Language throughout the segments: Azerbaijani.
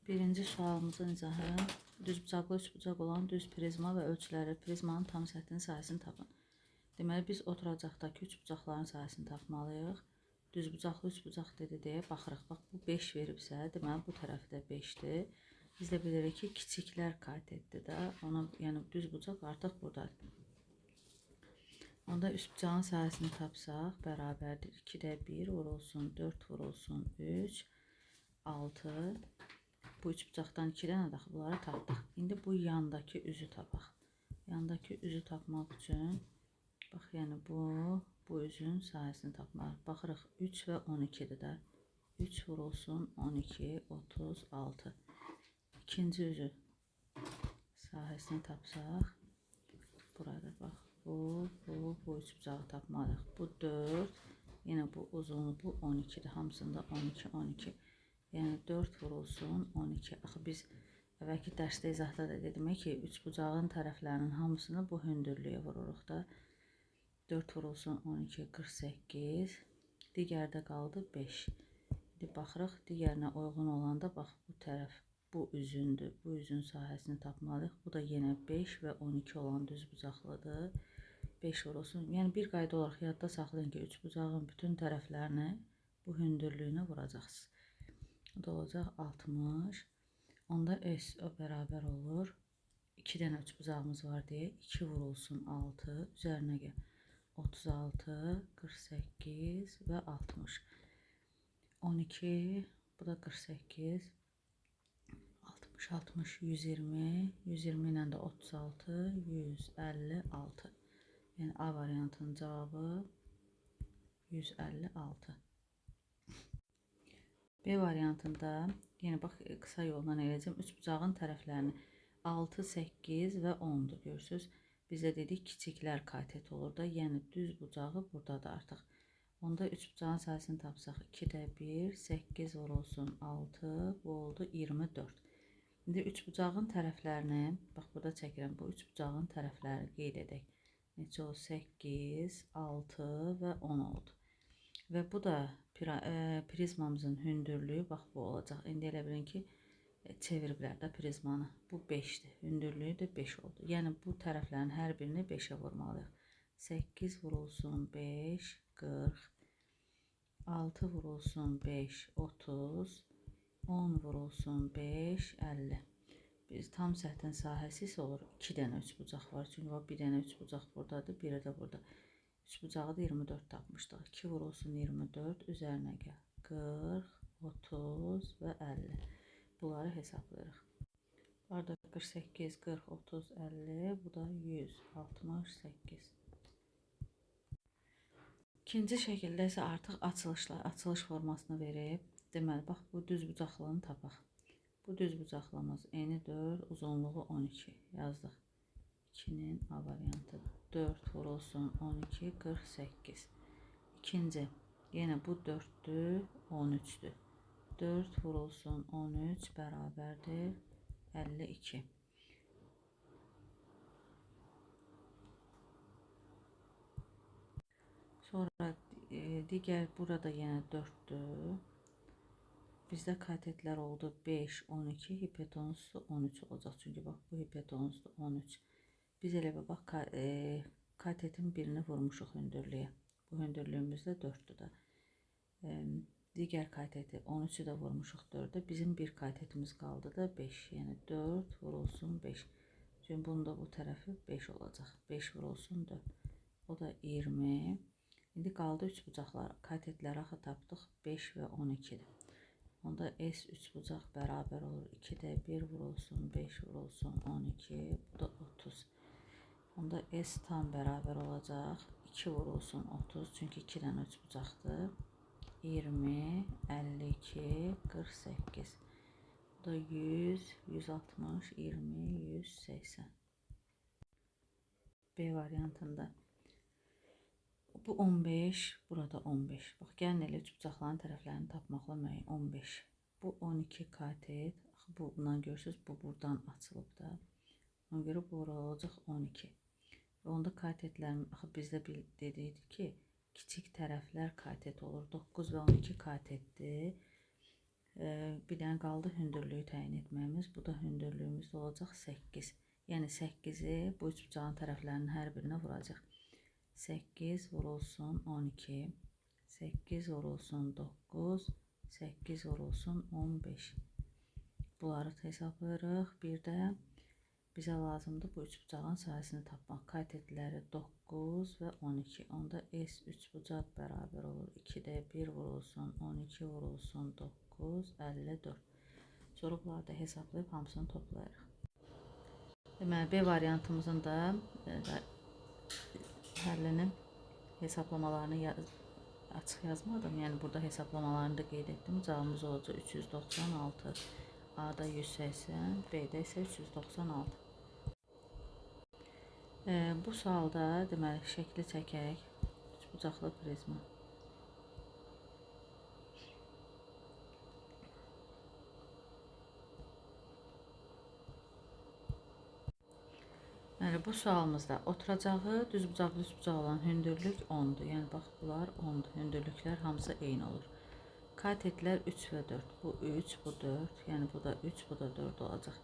Birinci sualımızın izahı: düzbucaqlı üçbucaq olan düz prizma və ölçüləri prizmanın tam səthinin sahəsini tapın. Deməli, biz oturacaqdakı üçbucaqların sahəsini tapmalıyıq. Düzbucaqlı üçbucaq dedi deyə baxırıq. Bax, bu 5 veribsə, deməli, bu tərəfi də 5-dir. Biz də bilirik ki, kiçiklər katetdir də. Ona, yəni düzbucaq artıq buradadır. Onda üçbucağın sahəsini tapsaq, bərabərdir. 2-də 1 vurulsun, 4 vurulsun, 3, 6. Bu üçbucaqdan 2 dənə də bunları tapdıq. İndi bu yandakı üzü tapaq. Yandakı üzü tapmaq üçün, bax, yəni bu üzün sahəsini tapmalıyıq. Baxırıq, 3 və 12-dir də. 3 vurulsun, 12, 36. İkinci üzü sahəsini tapsaq, burada bax, bu üçbucağı tapmalıyıq. Bu 4, yenə bu uzunluğu, bu 12-dir. Hamısında 12, 12. Yəni 4 vurulsun 12. Axı biz əvvəlki dərsdə izahda da dedim ki, üçbucağın tərəflərinin hamısını bu hündürlüyə vururuq da. 4 vurulsun 12, 48. Digəri də qaldı 5. İndi baxırıq, digərinə uyğun olanda bax bu tərəf bu üzündür. Bu üzün sahəsini tapmalıyıq. Bu da yenə 5 və 12 olan düzbucaqlıdır. 5 vurulsun. Yəni bir qayda olaraq yadda saxlayın ki, üçbucağın bütün tərəflərini bu hündürlüyünə vuracaqsınız. O da olacaq 60. Onda S o bərabər olur. 2 dənə üçbucağımız var deyə 2 vurulsun 6. Üzərinə gəl. 36, 48 və 60. 12, bu da 48. 60, 60, 120, 120 ilə də 36, 156. Yəni A variantının cavabı 156. B variantında yenə bax qısa yolla eləyəcəm. Üçbucağın tərəflərini 6, 8 və 10-dur. Görürsüz? Bizə dedik kiçiklər katet olur da. Yəni düz bucağı buradadır artıq. Onda üçbucağın sahəsini tapsaq 2-də 1, 8 vurulsun 6, bu oldu 24. İndi üçbucağın tərəflərini, bax burada çəkirəm, bu üçbucağın tərəfləri qeyd edək. Neçə oldu? 8, 6 və 10 oldu. Və bu da prizmamızın hündürlüyü, bax bu olacaq. İndi elə bilin ki, çeviriblər də prizmanı. Bu 5-dir. Hündürlüyü də 5 oldu. Yəni bu tərəflərin hər birini 5-ə vurmalıyıq. 8 vurulsun 5, 40. 6 vurulsun 5, 30. 10 vurulsun 5, 50. Biz tam səthin sahəsi isə olur 2 dənə üçbucaq var. Çünki bax, bir dənə üçbucaq buradadır, biri də burada. Üçbucağı da 24 tapmışdıq. 2 vurulsun 24, üzərinə gəl. 40, 30 və 50. Bunları hesablayırıq. Burada 48, 40, 30, 50. Bu da 168. İkinci şəkildə isə artıq açılış formasını verib. Deməli, bax bu düzbucaqlığını tapaq. Bu düzbucaqlığımız eni 4, uzunluğu 12 yazdıq. 2-nin A variantı 4 vurulsun 12, 48. İkinci, yenə bu 4-dür, 13-dür. 4 vurulsun 13 bərabərdir 52. Sonra digər burada yenə 4-dür. Bizdə katetlər oldu 5, 12, hipotenusu 13 olacaq. Çünki bax bu hipotenusu 13. Biz elə bir bax katetin birini vurmuşuq hündürlüyə. Bu hündürlüyümüz də 4-dür də. Digər kateti 13-ü də vurmuşuq 4-ə. Bizim bir katetimiz qaldı da 5. Yəni 4 vurulsun 5. Çünki bunun da bu tərəfi 5 olacaq. 5 vurulsun 4. O da 20. İndi qaldı üçbucaqlar. Katetləri axı tapdıq 5 və 12-dir. Onda S üçbucaq bərabər olur. 2-də 1 vurulsun 5 vurulsun 12. Bu da 30. Onda S tam bərabər olacaq. 2 vurulsun 30. Çünki 2 dənə üçbucaqdır. 20, 52, 48. Bu da 100, 160, 20, 180. B variantında. Bu 15, burada 15. Bax, gəlin elə üçbucaqların tərəflərini tapmaqla müəyyən 15. Bu 12 katet. Axı, bu, bundan görürsünüz, bu buradan açılıb da. Ona görə bu olacaq 12. Və onda katetlərin, axı bizdə dediydik ki, kiçik tərəflər katet olur. 9 və 12 katetdir. Bir dənə qaldı hündürlüyü təyin etməyimiz. Bu da hündürlüyümüz də olacaq 8. Yəni 8-i bu üçbucağın tərəflərinin hər birinə vuracaq. 8 vurulsun 12, 8 vurulsun 9, 8 vurulsun 15. Bunları hesablayırıq. Bir də bizə lazımdır bu üçbucağın sahəsini tapmaq. Katetləri 9 və 12. Onda S üçbucaq bərabər olur. 2-də 1 vurulsun, 12 vurulsun 9, 54. Sonra bunları da hesablayıb hamısını toplayırıq. Deməli, B variantımızın da həllini, hesablamalarını açıq yazmadım. Yəni, burada hesablamalarını da qeyd etdim. Cavabımız olacaq 396. A-da 180, B-də isə 396. Bu sualda deməli, şəkli çəkək. Üçbucaqlı prizma. Deməli, bu sualımızda oturacağı düzbucaqlı üçbucaq olan hündürlük 10-dur. Yəni, bax, bunlar 10-dur. Hündürlüklər hamısı eyni olur. Katetlər 3 və 4. Bu 3, bu 4. Yəni, bu da 3, bu da 4 olacaq.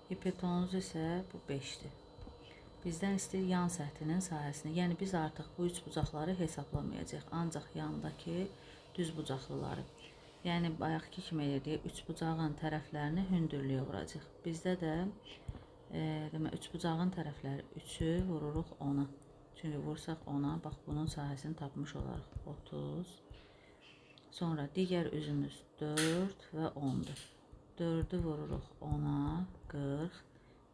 Hipotenuz isə bu 5-dir. Bizdən istəyir yan səthinin sahəsini. Yəni, biz artıq bu üçbucaqları hesaplamayacaq. Ancaq yandakı düzbucaqlıları. Yəni, bayaqki kimi elədik, üçbucağın tərəflərini hündürlüyə vuracaq. Bizdə də demək, üçbucağın tərəfləri 3-ü vururuq 10-a. Çünki vursaq 10-a, bax, bunun sahəsini tapmış olarıq. 30. Sonra digər üzümüz 4 və 10-dur. 4-ü vururuq 10-a, 40.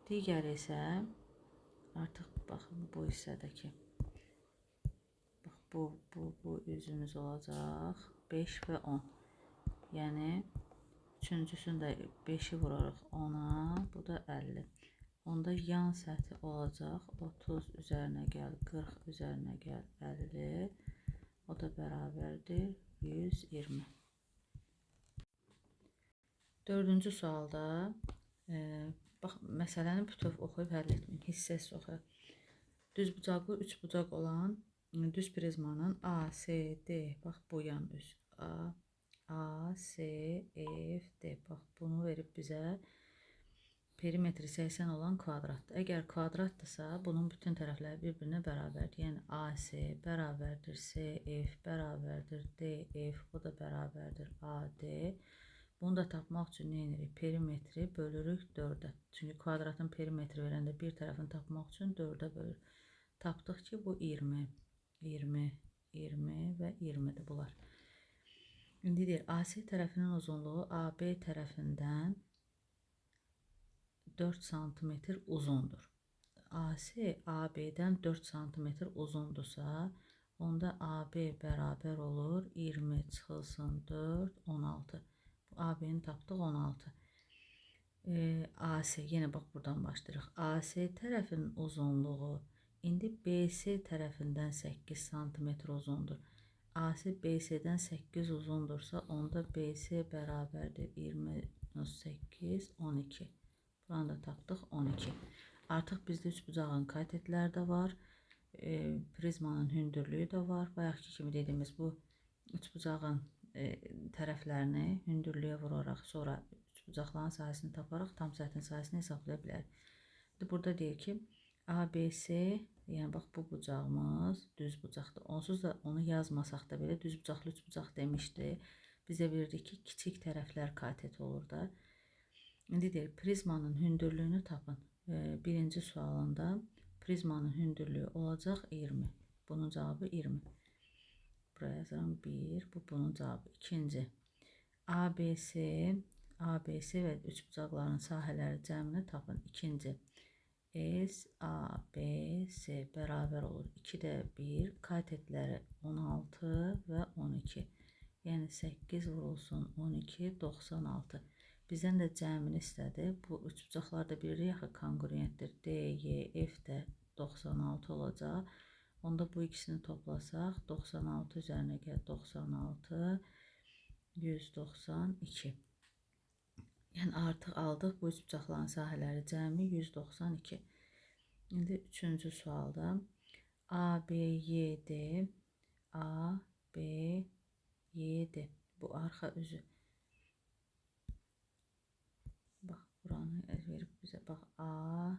Digəri isə artıq baxın bu hissədəki. Bax, bu üzümüz olacaq 5 və 10. Yəni, üçüncüsünü də 5-i vurarıq 10-a, bu da 50. Onda yan səthi olacaq 30 üzərinə gəl, 40 üzərinə gəl, 50. O da bərabərdir 120. Dördüncü sualda, bax, məsələni bütöv oxuyub həll etməyin, hissə-hissə oxuyaq. Düzbucaqlı üçbucaq olan düz prizmanın A, C, D, bax, bu yan üz, A, C, F, D, bax, bunu verib bizə perimetri 80 olan kvadratdır. Əgər kvadratdırsa, bunun bütün tərəfləri bir-birinə bərabərdir. Yəni, AC bərabərdir CF bərabərdir DF, bu da bərabərdir AD. Bunu da tapmaq üçün nə edirik? Perimetri bölürük 4-ə. Çünki kvadratın perimetri verəndə bir tərəfini tapmaq üçün 4-ə bölürük. Tapdıq ki, bu 20, 20, 20 və 20-dir bunlar. İndi deyir, AC tərəfinin uzunluğu AB tərəfindən 4 sm uzundur. AC AB-dən 4 sm uzundursa, onda AB bərabər olur 20 çıxılsın 4, 16. Bu AB-ni tapdıq 16. AC, yenə bax buradan başlayırıq. AC tərəfinin uzunluğu indi BC tərəfindən 8 sm uzundur. AC BC-dən 8 uzundursa, onda BC bərabərdir 20 8, 12. Buranı da tapdıq 12. Artıq bizdə üçbucağın katetləri də var. Prizmanın hündürlüyü də var. Bayaqki kimi dediyimiz bu üçbucağın tərəflərini hündürlüyə vuraraq, sonra üçbucaqların sahəsini taparaq tam səthin sahəsini hesablaya bilərik. İndi burada deyir ki, ABC, yəni bax bu bucağımız düz bucaqdır. Onsuz da onu yazmasaq da belə düz bucaqlı üçbucaq demişdi. Bizə bilirdik ki, kiçik tərəflər katet olur da. İndi deyir, prizmanın hündürlüyünü tapın. Birinci sualında prizmanın hündürlüyü olacaq 20. Bunun cavabı 20. Buraya yazıram 1. Bu bunun cavabı. İkinci. ABC və üçbucaqların sahələri cəmini tapın. İkinci. S, A, B, C bərabər olur. 2-də 1. Katetləri 16 və 12. Yəni 8 vurulsun 12, 96. Bizdən də cəmini istədi. Bu üçbucaqlar da biri yaxı konqruentdir. D, Y, F də 96 olacaq. Onda bu ikisini toplasaq 96 üzərinə gəl 96, 192. Yəni artıq aldıq bu üçbucaqların sahələri cəmi 192. İndi üçüncü sualda A, B, Y, D, A, B, Y, D. Bu arxa üzü. Buranı verib bizə bax A,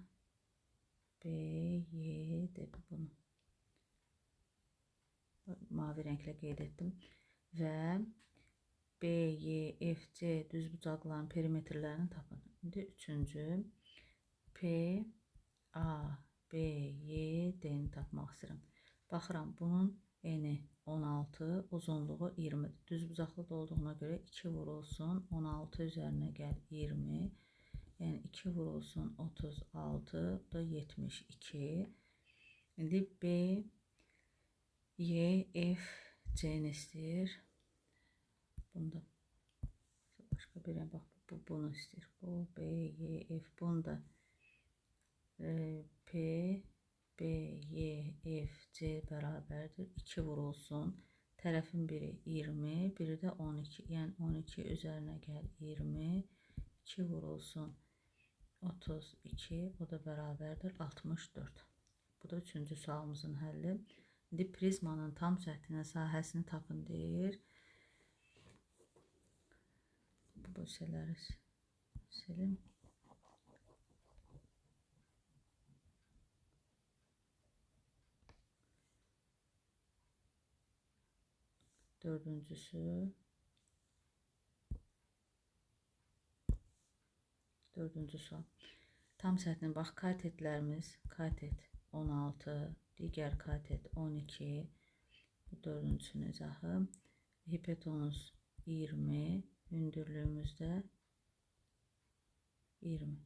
B, Y, D bunu mavi rənglə qeyd etdim. Və B, Y, F, C düzbucaqların perimetrlərini tapın. İndi üçüncü P, A, B, Y, D-ni tapmaq istəyirəm. Baxıram, bunun eni 16, uzunluğu 20. Düzbucaqlı da olduğuna görə 2 vurulsun, 16 üzərinə gəl 20. Yəni 2 vurulsun 36, bu da 72. İndi B, Y, F, C-ni istəyir. Bunda başqa bir bax, bu bunu istəyir. Bu B, Y, F, bunu da P, B, Y, F, C bərabərdir. 2 vurulsun. Tərəfin biri 20, biri də 12. Yəni 12 üzərinə gəl 20. 2 vurulsun 32, o da bərabərdir 64. Bu da üçüncü sualımızın həlli. İndi prizmanın tam səthinin sahəsini tapın deyir. Bu hissələri silim. Dördüncüsü. Dördüncü sual. Tam səthinin bax katetlərimiz katet 16, digər katet 12. Bu dördüncüsünün izahı. Hipotenuz 20, hündürlüyümüz də 20.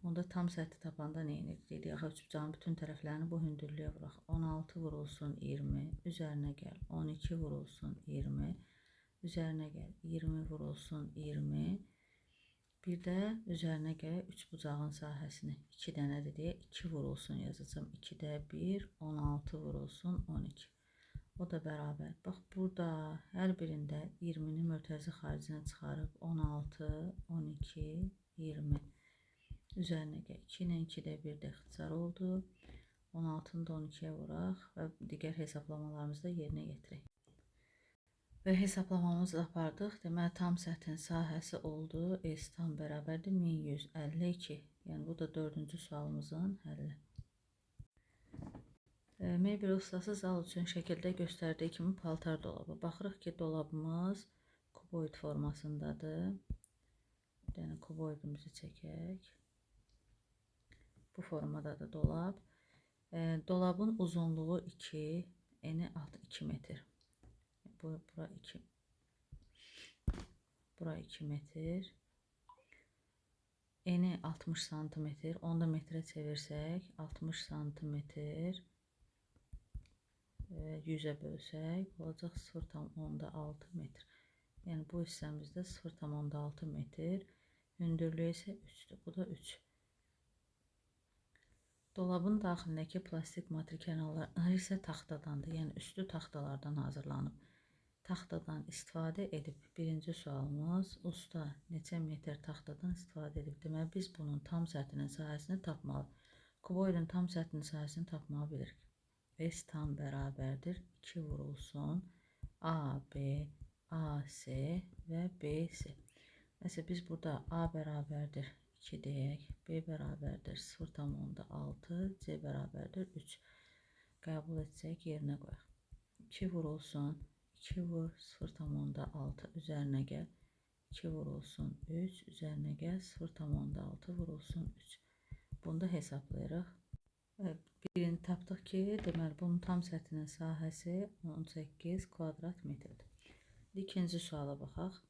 Onda tam səthi tapanda nə edirik? Dedik, axı üçbucağın bütün tərəflərini bu hündürlüyə vuraq. 16 vurulsun 20, üzərinə gəl. 12 vurulsun 20, üzərinə gəl. 20 vurulsun 20. Bir də üzərinə gələk üçbucağın sahəsini. 2 dənədir deyə 2 vurulsun yazacağam. 2-də 1, 16 vurulsun 12. O da bərabər. Bax, burada hər birində 20-ni mötərizə xaricinə çıxarıb 16, 12, 20. Üzərinə gəl. 2 ilə 2-də 1 də ixtisar oldu. 16-nı da 12-yə vuraq və digər hesablamalarımızı da yerinə yetirək. Və hesablamamızı apardıq. Deməli, tam səthin sahəsi oldu. S tam bərabərdir 1152. Yəni, bu da dördüncü sualımızın həlli. Mebel ustası zal üçün şəkildə göstərdiyi kimi paltar dolabı. Baxırıq ki, dolabımız kuboid formasındadır. Bir dənə kuboidimizi çəkək. Bu formadadır dolab. Dolabın uzunluğu 2, eni 2 metr. Bura 2. Bura 2 metr. Eni 60 santimetr. Onu da metrə çevirsək 60 santimetr 100-ə bölsək olacaq 0,6 metr. Yəni bu hissəmizdə 0,6 metr. Hündürlüyü isə 3-dür. Bu da 3. Dolabın daxilindəki plastik matrikənarları isə taxtadandır. Yəni üstü taxtalardan hazırlanıb. Taxtadan istifadə edib. Birinci sualımız usta neçə metr taxtadan istifadə edib? Deməli biz bunun tam səthinin sahəsini tapmalı. Kuboidin tam səthinin sahəsini tapmağı bilirik. S tam bərabərdir 2 vurulsun A, B, A, C və B, C. Məsələn, biz burada A bərabərdir 2 deyək, B bərabərdir 0,6, C bərabərdir 3. Qəbul etsək yerinə qoyaq. 2 vurulsun 2 vur 0,6 üzərinə gəl. 2 vurulsun 3 üzərinə gəl 0,6 vurulsun 3. Bunu da hesablayırıq. Birini tapdıq ki, deməli bunun tam səthinin sahəsi 18 kvadrat metrdir. İkinci suala baxaq.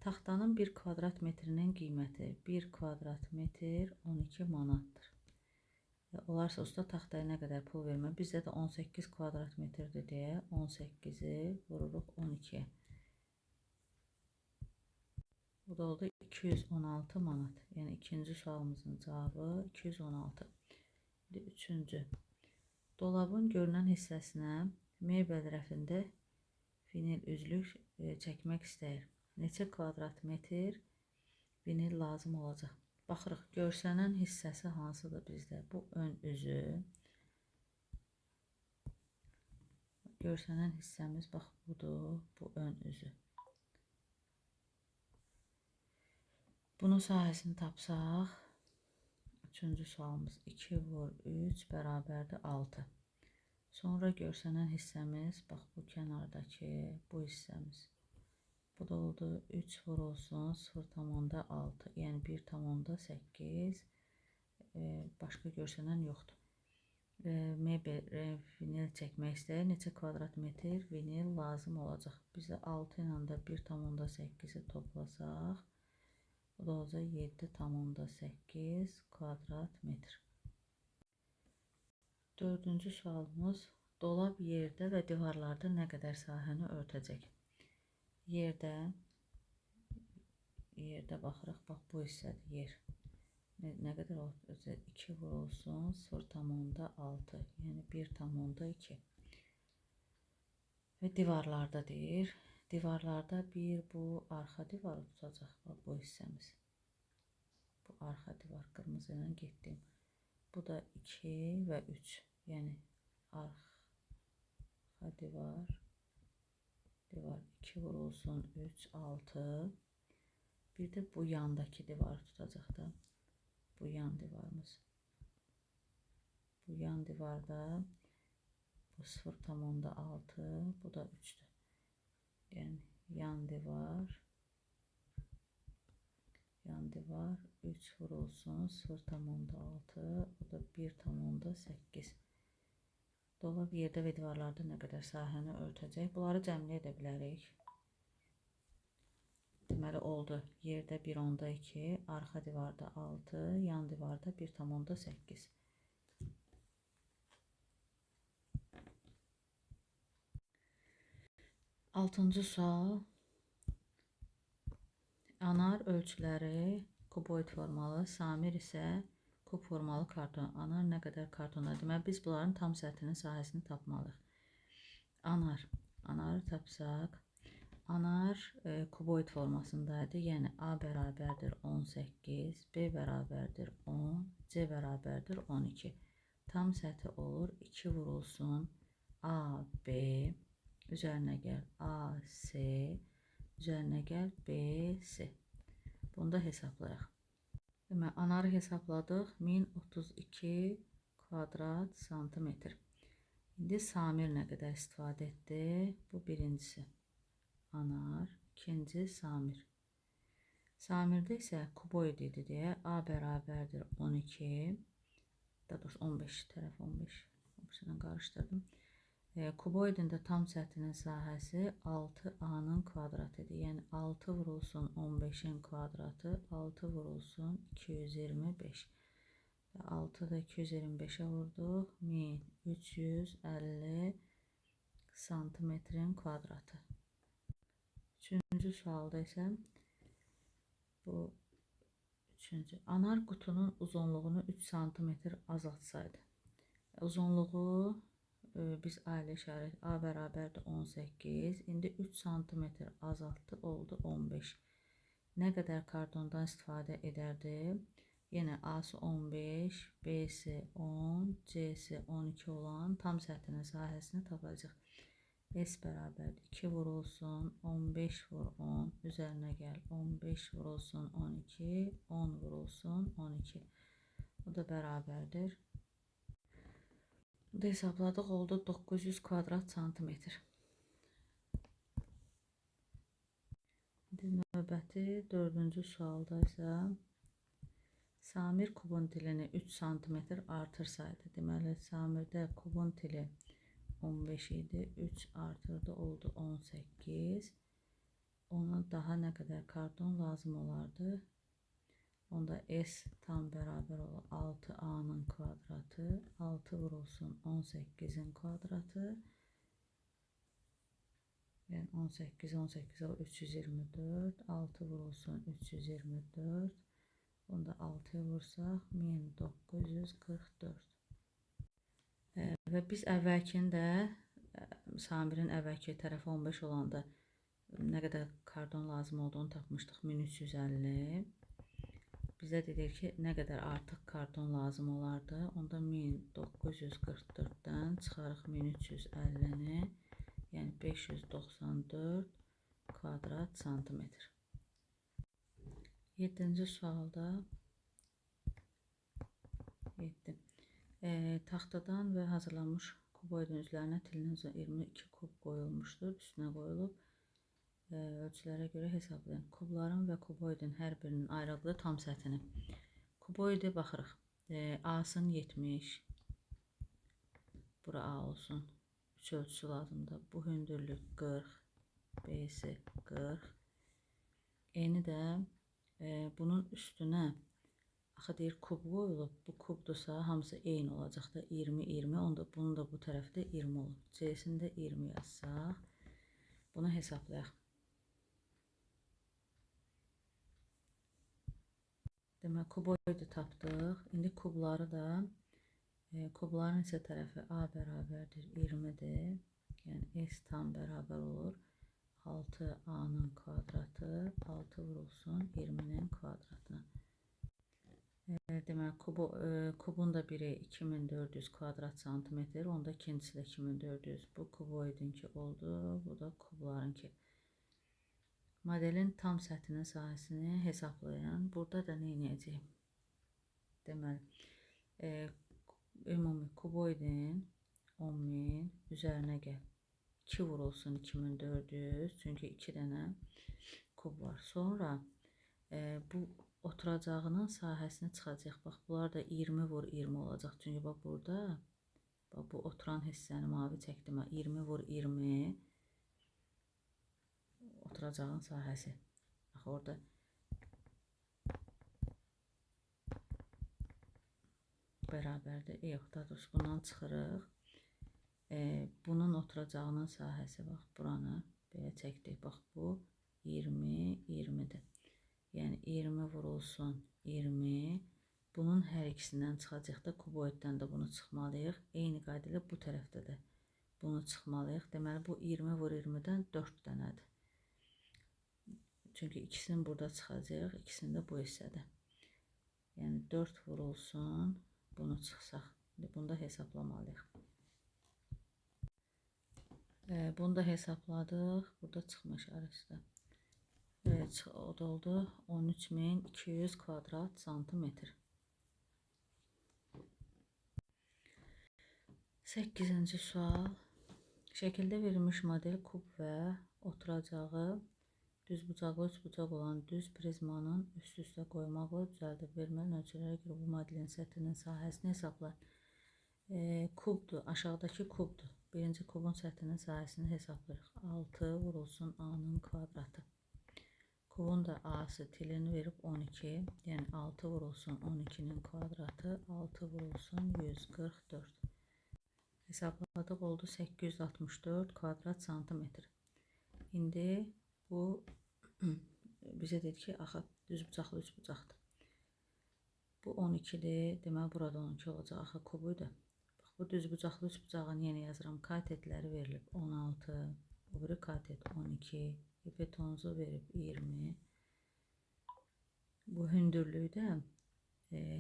Taxtanın 1 kvadrat metrinin qiyməti 1 kvadrat metr 12 manatdır. Olarsa usta taxtaya nə qədər pul vermə? Bizdə də 18 kvadrat metrdir deyə 18-i vururuq 12-yə. Bu da oldu 216 manat. Yəni ikinci sualımızın cavabı 216. İndi üçüncü. Dolabın görünən hissəsinə mebel rəfində vinil üzlük çəkmək istəyir. Neçə kvadrat metr vinil lazım olacaq? Baxırıq, görsənən hissəsi hansıdır bizdə? Bu ön üzü. Görsənən hissəmiz bax budur, bu ön üzü. Bunun sahəsini tapsaq, üçüncü sualımız 2 vur 3 bərabərdir 6. Sonra görsənən hissəmiz, bax bu kənardakı bu hissəmiz. Bu da oldu 3 vurulsun 0,6, yəni 1,8. Başqa görsənən yoxdur. Mebel vinil çəkmək istəyir. Neçə kvadrat metr vinil lazım olacaq? Bizə 6 ilə də 1,8-i toplasaq, o da olacaq 7,8 kvadrat metr. Dördüncü sualımız, dolab yerdə və divarlarda nə qədər sahəni örtəcək? Yerdə baxırıq, bax bu hissədir, yer. Nə qədər örtəcək? 2 vurulsun 0,6, yəni 1,2. Və divarlarda deyir. Divarlarda bir bu arxa divarı tutacaq, bax bu hissəmiz. Bu arxa divar qırmızı ilə getdiyim. Bu da 2 və 3, yəni arxa divar 2 vurulsun 3, 6. Bir də bu yandakı divarı tutacaq da. Bu yan divarımız. Bu yan divarda bu 0,6, bu da 3'dür. Yəni yan divar 3 vurulsun 0,6, o da 1,8. Dolab yerdə və divarlarda nə qədər sahəni örtəcək? Bunları cəmləyə də bilərik. Deməli oldu. Yerdə 1,2, arxa divarda 6, yan divarda 1,8. Altıncı sual. Anar ölçüləri kuboid formalı, Samir isə kub formalı karton. Anar nə qədər kartonda? Deməli, biz bunların tam səthinin sahəsini tapmalıyıq. Anarı tapsaq, anar kuboid formasındaydı. Yəni, A bərabərdir 18, B bərabərdir 10, C bərabərdir 12. Tam səthi olur 2 vurulsun A, B, üzərinə gəl A, C, üzərinə gəl B, C. Bunu da hesablayaq. Deməli, anarı hesabladıq. 1032 kvadrat santimetr. İndi Samir nə qədər istifadə etdi? Bu birincisi. Anar, ikinci Samir. Samirdə isə kuboid idi deyə A bərabərdir 12, daha doğrusu 15, tərəf 15, 15-lə qarışdırdım. Kuboidin də tam səthinin sahəsi 6A-nın kvadratı idi. Yəni 6 vurulsun 15-in kvadratı, 6 vurulsun 225. Və 6 da 225-ə vurduq, 1350 santimetrin kvadratı. Üçüncü sualda isə bu üçüncü. Anar qutunun uzunluğunu 3 santimetr azaltsaydı. Uzunluğu biz A ilə işarət A bərabərdir 18. İndi 3 santimetr azaltdı, oldu 15. Nə qədər kartondan istifadə edərdi? Yenə A-sı 15, B-si 10, C-si 12 olan tam səthinin sahəsini tapacaq. S bərabərdir 2 vurulsun 15 vur 10, üzərinə gəl 15 vurulsun 12, 10 vurulsun 12. Bu da bərabərdir. Bunu da hesabladıq, oldu 900 kvadrat santimetr. İndi növbəti dördüncü sualda isə Samir kubun tilini 3 santimetr artırsaydı. Deməli, Samirdə kubun tili 15 idi, 3 artırdı, oldu 18. Ona daha nə qədər karton lazım olardı? Onda S tam bərabər olur 6A-nın kvadratı, 6 vurulsun 18-in kvadratı. Yəni 18, 18 o 324, 6 vurulsun 324. Onda 6-ya vursaq 1944. Və biz əvvəlkini də, Samirin əvvəlki tərəfi 15 olanda nə qədər karton lazım olduğunu tapmışdıq, 1350. Bizə dedik ki, nə qədər artıq karton lazım olardı. Onda 1944-dən çıxarıq 1350-ni, yəni 594 kvadrat santimetr. 7-ci sualda 7. Taxtadan və hazırlanmış kuboidin üzərinə tilinin 22 kub qoyulmuşdur. Üstünə qoyulub. Ölçülərə görə hesablayın. Kubların və kuboidin hər birinin ayrılıqlı tam səthini. Kuboidi baxırıq. A-sın 70. Bura A olsun. 3 ölçüsü lazımdır. Bu hündürlük 40. B-si 40. Eni də bunun üstünə axı deyir kub qoyulub. Bu kubdursa hamısı eyni olacaq da 20 20. Onda bunun da bu tərəfdə 20 olur. C-sini də 20 yazsaq. Bunu hesablayaq. Demək, kuboidi tapdıq. İndi kubları da, kubların isə tərəfi A bərabərdir 20-dir. Yəni, S tam bərabər olur. 6A-nın kvadratı 6 vurulsun 20-nin kvadratına. Demək, kubun da biri 2400 kvadrat santimetr, onda ikincisi də 2400. Bu kuboidinki oldu, bu da kublarınki. Modelin tam səthinin sahəsini hesablayın. Burada da nə edəcəyim? Deməli, ümumi kuboidin 10.000 üzərinə gəl. 2 vurulsun 2400, çünki 2 dənə kub var. Sonra bu oturacağının sahəsini çıxacaq. Bax, bunlar da 20 vur 20 olacaq. Çünki bax, burada bax, bu oturan hissəni mavi çəkdim. 20 vur 20 oturacağın sahəsi. Bax, orada bərabərdir. Yox, daha doğrusu bundan çıxırıq. Bunun oturacağının sahəsi, bax, buranı belə çəkdik. Bax, bu 20, 20-dir. Yəni, 20 vurulsun 20. Bunun hər ikisindən çıxacaq da, kuboiddən də bunu çıxmalıyıq. Eyni qayda ilə bu tərəfdə də bunu çıxmalıyıq. Deməli, bu 20 vur 20-dən 4 dənədir. Çünki ikisini burada çıxacaq, ikisini də bu hissədə. Yəni, 4 vurulsun, bunu çıxsaq. İndi bunu da hesablamalıyıq. Bunu da hesabladıq. Burada çıxmış arası. O da oldu 13.200 kvadrat santimetr. 8-ci sual. Şəkildə verilmiş model kub və oturacağı düzbucaqlı üçbucaq olan düz prizmanın üst-üstə qoymaqla düzəldib verilən ölçülərə görə bu modelin səthinin sahəsini hesablayın. Kubdur, aşağıdakı kubdur. Birinci kubun səthinin sahəsini hesablayırıq. 6 vurulsun A-nın kvadratı. Kubun da A-sı tilini verib 12. Yəni 6 vurulsun 12-nin kvadratı, 6 vurulsun 144. Hesabladıq, oldu 864 kvadrat santimetr. İndi bu bizə dedi ki, axı düzbucaqlı üçbucaqdır. Bu 12-dir, deməli burada 12 olacaq, axı kubuydu. Bax, bu düzbucaqlı üçbucağın yenə yazıram, katetləri verilib 16, o biri katet 12, hipotenuzu verib 20. Bu hündürlüyü də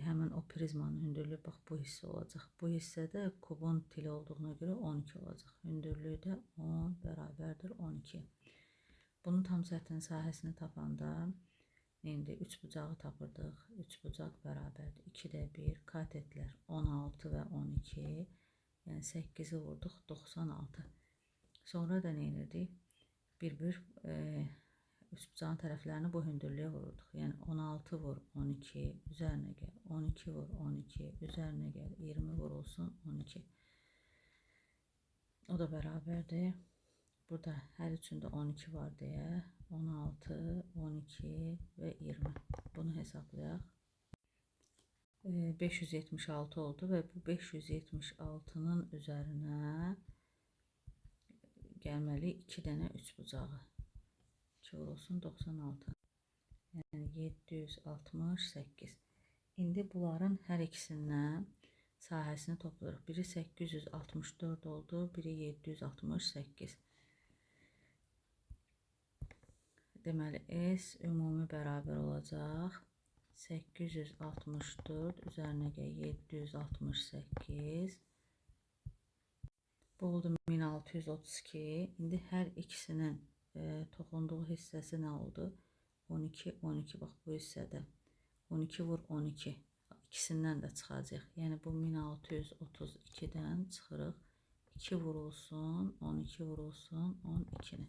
həmin o prizmanın hündürlüyü bax bu hissə olacaq. Bu hissədə kubun tili olduğuna görə 12 olacaq. Hündürlüyü də 10 bərabərdir 12. Bunun tam səthinin sahəsini tapanda indi üçbucağı tapırdıq. Üçbucaq bərabərdir 2-də 1, katetlər 16 və 12. Yəni 8-i vurduq 96. Sonra da nə edirdik? Bir-bir üçbucağın tərəflərini bu hündürlüyə vururduq. Yəni 16 vur 12, üzərinə gəl. 12 vur 12, üzərinə gəl. 20 vurulsun 12. O da bərabərdir. Burada hər üçündə 12 var deyə 16, 12 və 20. Bunu hesablayaq. 576 oldu və bu 576-nın üzərinə gəlməli 2 dənə üçbucağı. 2 vurulsun 96. Yəni 768. İndi bunların hər ikisindən sahəsini toplayırıq. Biri 864 oldu, biri 768. Deməli, S ümumi bərabər olacaq. 864 üzərinə gəl 768. Bu oldu 1632. İndi hər ikisinin toxunduğu hissəsi nə oldu? 12, 12. Bax bu hissədə 12 vur 12. İkisindən də çıxacaq. Yəni bu 1632-dən çıxırıq. 2 vurulsun, 12 vurulsun, 12-ni.